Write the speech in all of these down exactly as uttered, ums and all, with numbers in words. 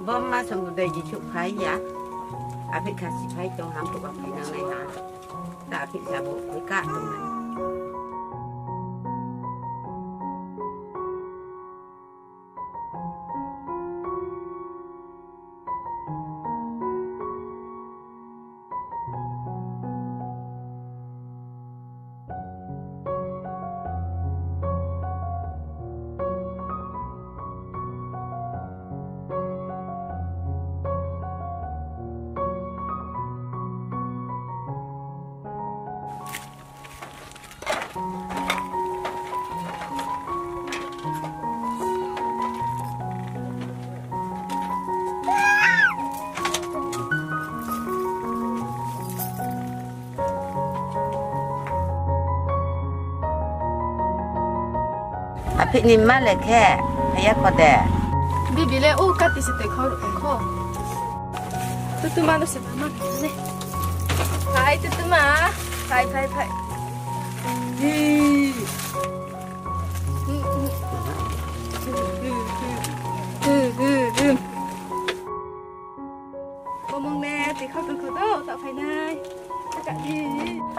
Bo ma song budai di chouh phai ya. Aphi kha si phai tong ham to ba phai nang nai ha. Ta aphi sa bo phai ka tong nai. Aphi ni ma le khe, haya kho de. Bibi le u kati se te kho ru kho. Tutuma no se mama ne. Phai tutuma. Phai, phai, phai. Hi. Komong ne, tui khau tong khau do, ta phai nai. Ta ka di.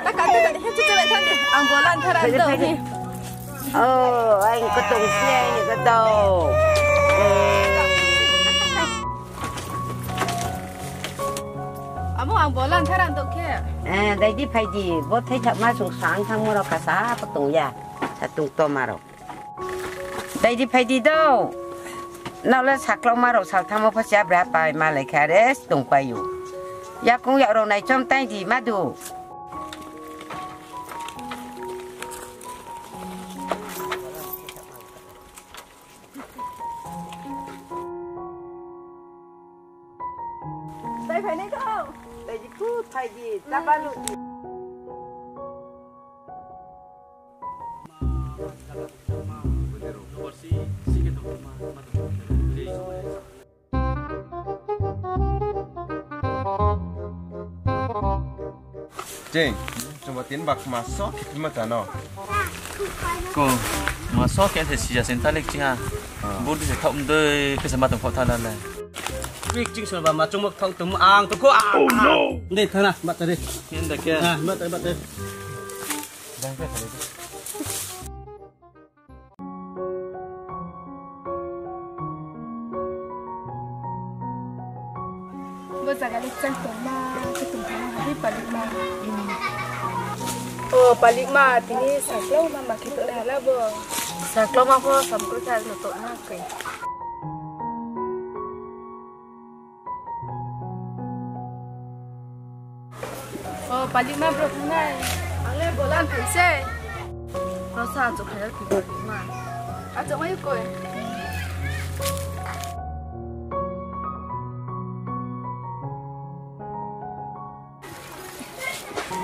Ta ka di, ta ka di, he, chuchu bai than di. Ang bolan tharan do, he. Oh, ai, ko tong si, ai, ko tong. Amo ang bolan tharan do khe. Eh, dai di phai di, bo thai thak ma sung sang thang mo ro kasa ko tong ya. Sa tung to ma ro. Dai di phai di do. Nrao le saklauma rao salthangmo pho si abra pai malai khe are tongpai ou. Yakung yak rao naichom tai di madu. Dai phai nai kau. Dai di khu phai di, ta balu di. Ching, chungba tin bak ma so khe ma ta no. Ko, ma so khe se sija sen talik chi ha. Ah. Bur di se thok mdei khe se ma tong pho tha la le. Krik ching so ba ma chung bak thok tum ang to ko ang. Oh no. Dei thana, ma ta dei. Yen da khe. Ah, ma ta, ma ta. Bo zaga le chang tongma, khe tongthangma, hadi palikma. O, palikma, tini saklauma ma khe tongnai hala bo. Saklauma pho samkru khe no tongna khe. O, palikma bro thangnai. Ang le bolan phai se. Kau sa achouh phai ya khe palikma. Achouh mai koi.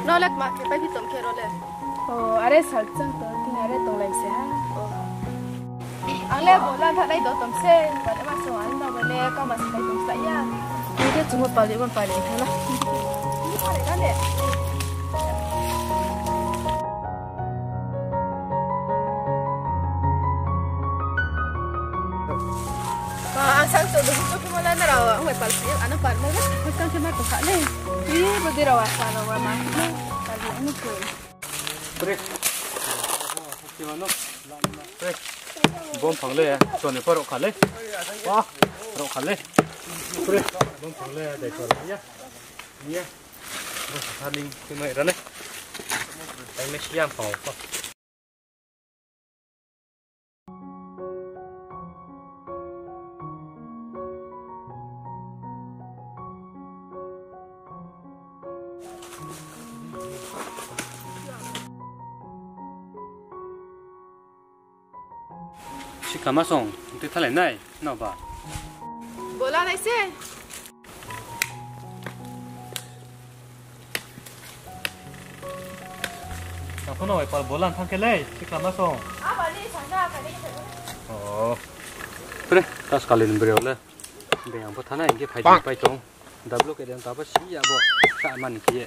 No le tma khe pai phi tong khe ro le. O, are sal chang to, tini are tonglai se ha. O. Ang le bolan thangnai do tong se, bale ma se wani no bale kama se pai tong sa ya. Ni de chungmo pali ma pali thangnai. Ni pali na le. Ba, ang sang so do so khe mala na rao, ang bai pal si, ano pal mo, mas kang khe ma tong kha le. Ih, bo de rao asa rao ma. Pal mo, ano koi. Pre. Pre. Bom phang le, so ni pa rao kha le. Wah, rao kha le. Pre. Bom phang le, dai so ya. Ni ya. Bom sa ling, khe mai ra ne. Dai me siam phang ko. Sikama song, tui thalai nai, no ba? Bola nai se. Ang pho no bai pal bolan thang khe le, sikama song. Abani sana kani khe. Oh. Pre, tas kali ni breo le. Be ang pho thana hing khe phai tong, phai tong. Dablo khe de ang ta pho si ya bo. Sa man khe ye.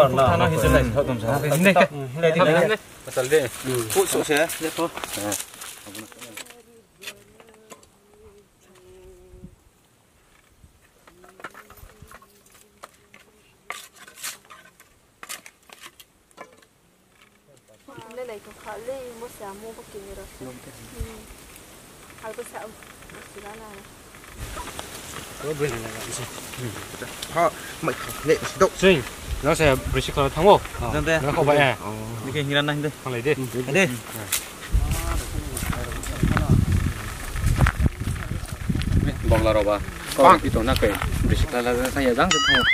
Mar na. Thano hijau lai sa dong sa. Hindai khe. Hindai di. Asal de. Pu so se, ya to. Nai nai to kha le, mo se amo bo kini ro. Hmm. Hal bo sa, mo sira na. Ko bui na na si. Ha, mai kha le, si do. Sing, no se brisi kha thang o. Jang de. Na ko ba e. Ni khe hingra na hinde. Thang lai de. Hinde. Bogla ro ba. Pang pi to na kai. Brisi kha la sa ya jang se thang o.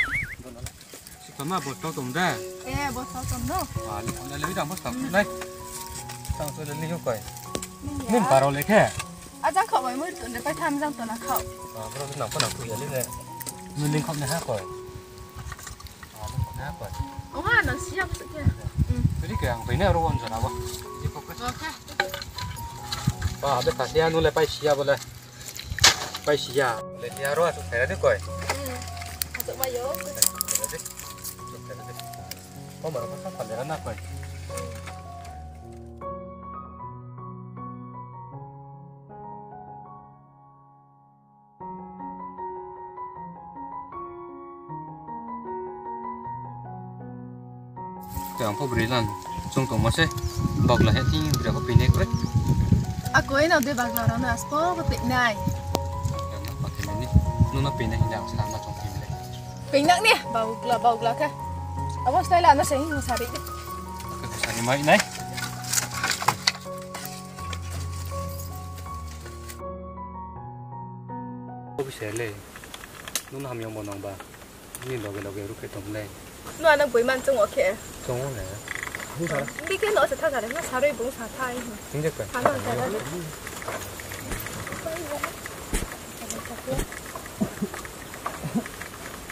Sikama bo tau tong da. Eh, bo tau tong do. Ah, ni kau na le jang bo tau nai. Tang so le ni yo koi. Nim paro le khe. A jang khau bai mui tun de pai tham jang to na khau. Ah, bro na ko na ku ya le ne. Ni ling khau ne ha koi. Ah, ling khau ne ha koi. O ha na siya bo se khe. Hmm. Ri ke ang bai ne ro won jana bo. Di ko ka. Okay. Ba, be ta siya nu le pai siya bo le. Pai siya. Le siya ro, asuk khaira de koi. Hmm. Asuk ma yo. Khaira de. Asuk khaira de. Ko maro ko sa pale na koi. Te ang pho broi lan chung tongmo se. Bogla he thing broi pho peinai koi. A koi no de bogla rao no aspo pho peinai. Nung no peinai hing de ang sa ma chung peinai. Peinang ni bogla bogla khe. Abo style ano se hing sari de. Sari mai nai. Ko bise le. Nung no hamyang bo nang ba. Ni loge loge ruh khe tong le. No ano boi man chung o khe. Chung o ne. Di khe no se tha sare, no saroi bung sa thai. Hing je khe. Ano sa thai.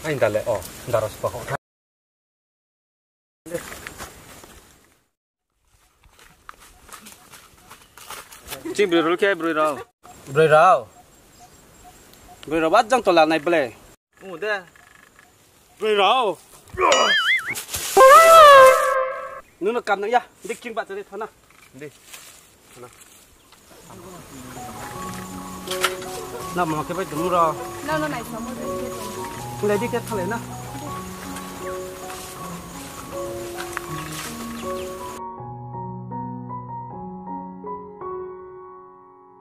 Ai da le o, da ro spa ho. Ching broi rao khe broi rao. Broi rao. Broi rao ba jang tola nai ble. Ong de. Broi rao. Nung no kam nang ya. Di king ba chari thana. Di. Thana. Na mo khe bai dum ro. Na na nai samo de. Nai di khe thale na.